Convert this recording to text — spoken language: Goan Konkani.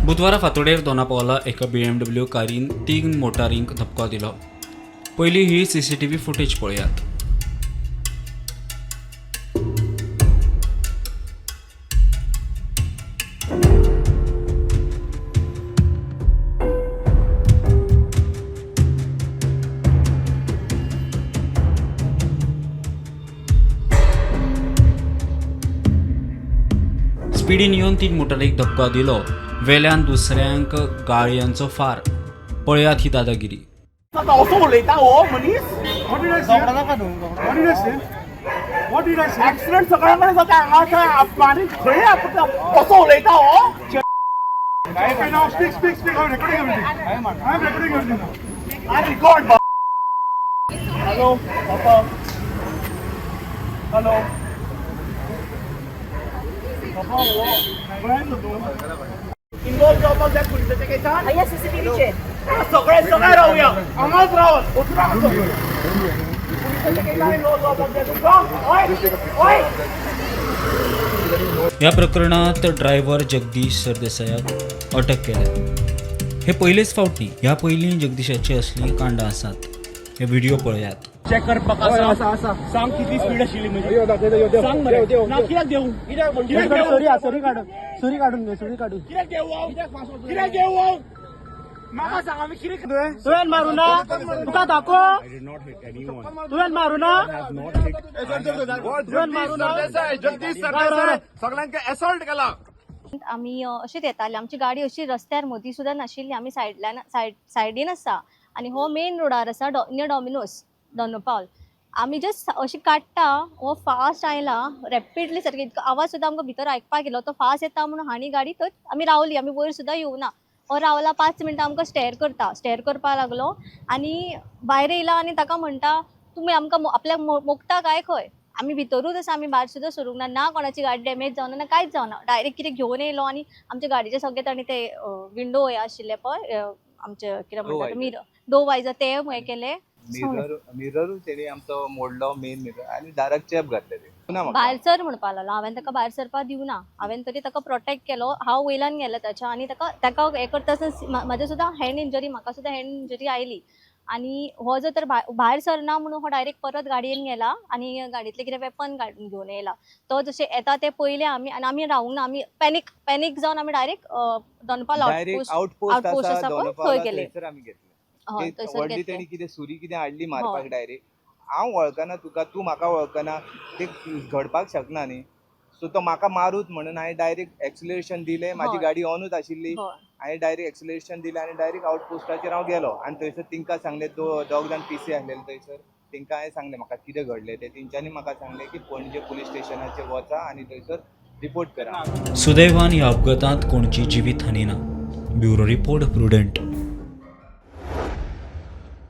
बुधवारा फांतोडेर दोनापावला एका BMW कारीन 3 मोटारींक धपको दिलो. पयलीं ही CCTV footage पळयात. स्पिडीन येवन 3 मोटारीक धपको दिलो. वेल्यान दुसऱ्यांक गाळयांचो फार. पळयात ही दादागिरी. असो उलयता हो मनीस. What did I say? What did I say? What did I say? Accident सगळ्या कडेन जाता हांगा थंय आनी खंय असो उलयता हो. Okay, now speak, speak, speak. I'm recording everything. I'm recording everything now. I record. Hello papa, hello papa, हो गोंयांत तूं इनवॉल्व जावपाक जाय पुलिसाच्या केसान. हया सीसीटीव्हीचेर सगळे सगळे रावया, हांगाच रावत वचूं नाका सगळे. पुलिसाच्या केसान इनवॉल्व जावपाक जाय तुमकां. हय हय. ह्या प्रकरणात ड्रायव्हर जगदीश सरदेसायाक अटक केल्या. हे पयलेच फावट न्ही, ह्या पयलीं जगदीशाची असली कांडां आसात. हे व्हिडिओ पळयात. चेक करपाक आसा. सांग कितली स्पीड आशिल्ली म्हणजे सांग मरे. ना कित्याक देऊ, कित्याक देऊ? सरी काडून, सुरी काडून घे, सुरी काडून. कित्याक देऊ हांव? कित्याक देऊ हांव? म्हाका सांग आमी कितें तुवें मारू ना तुका दाखो, तुवें मारू ना, तुवें मारू ना. जगदीश सरदेसाय सगळ्यांक असॉल्ट केला. आमी अशीच येताले, आमची गाडी अशी रस्त्यार मदीं सुद्दां नाशिल्ली. आमी सायडल्यान सायडीन आसा आनी हो मेन रोडार आसा, नियर डॉमिनोज दोनपावल. आमी जस्ट अशी काडटा, हो फास्ट आयला रॅपिडली सारकें, इतको आवाज सुद्दां आमकां भितर आयकपाक येयलो. तो फास्ट येता म्हणून हांणी गाडी थंय आमी रावली, आमी वयर सुद्दां येवना. हो रावला 5 मिनटां, आमकां स्टेर करता, स्टेर करपाक लागलो आनी भायर येयला आनी ताका म्हणटा तुमी आमकां आपल्याक मोगता काय खंय? आमी भितरूच आसा, आमी भायर सुद्दां सरूंक ना, ना कोणाची गाडी डॅमेज जावना, ना कांयच जावना. डायरेक्ट कितें घेवन येयलो आनी आमच्या गाडयेचे सगळे ताणें ते विंडो हे आशिल्ले पळय, आमचे कितें म्हणटा मिरर, डो वायजर ते हें केले. मिररूच तेणी आमचो मोडलो, मेन मिरर, आनी दाराक चेप घातले ते. भायर सर म्हणपाक लागलो. हांवें ताका भायर सरपाक दिवना, हांवें तरी ताका प्रोटेक्ट केलो. हांव वयल्यान गेलें ताच्या आनी ताका ताका हें करता आसतना म्हाजें सुद्दां हँड इंजरी, म्हाका सुद्दां हँड इंजरी आयली. आनी हो जर तर भायर सरना म्हणून हो डायरेक्ट परत गाडयेन गेला आनी गाडयेंतलें कितें वेपन काडून घेवन येयला. तो जशें येता तें पयलें आमी आनी आमी रावूंक ना, आमी पॅनीक जावन आमी डायरेक्ट दोनपाल आउटपोस्ट आउटपोस्ट आसा आसा पळय दोनपावला थंय गेले. थंयसर आमी घेतले. हय, थंयसर व्हडली घेतले. तेणी कितें सुरी कितें हाडली मारपाक डायरेक्ट. हांव वळखना तुका, तूं म्हाका वळखना, ते घडपाक शकना न्ही. सो तो म्हाका मारूत म्हणून हांवें डायरेक्ट एक्सिलरेशन दिलें. म्हाजी गाडी ऑनूच आशिल्ली. हांवें डायरेक्ट एक्सिलरेशन दिलें आनी डायरेक्ट आउटपोस्टाचेर हांव गेलो आनी थंयसर तेंकां सांगलें. दोग जाण पी सी आसलेले थंयसर, तेंकां हांवें सांगलें म्हाका कितें घडलें तें. तेंच्यांनी म्हाका सांगलें की पणजे पुलीस स्टेशनाचेर वचा आनी थंयसर रिपोर्ट करा. सुदैवान ह्या अपघातांत कोणची जिवीत हानी ना. Bureau report, Prudent.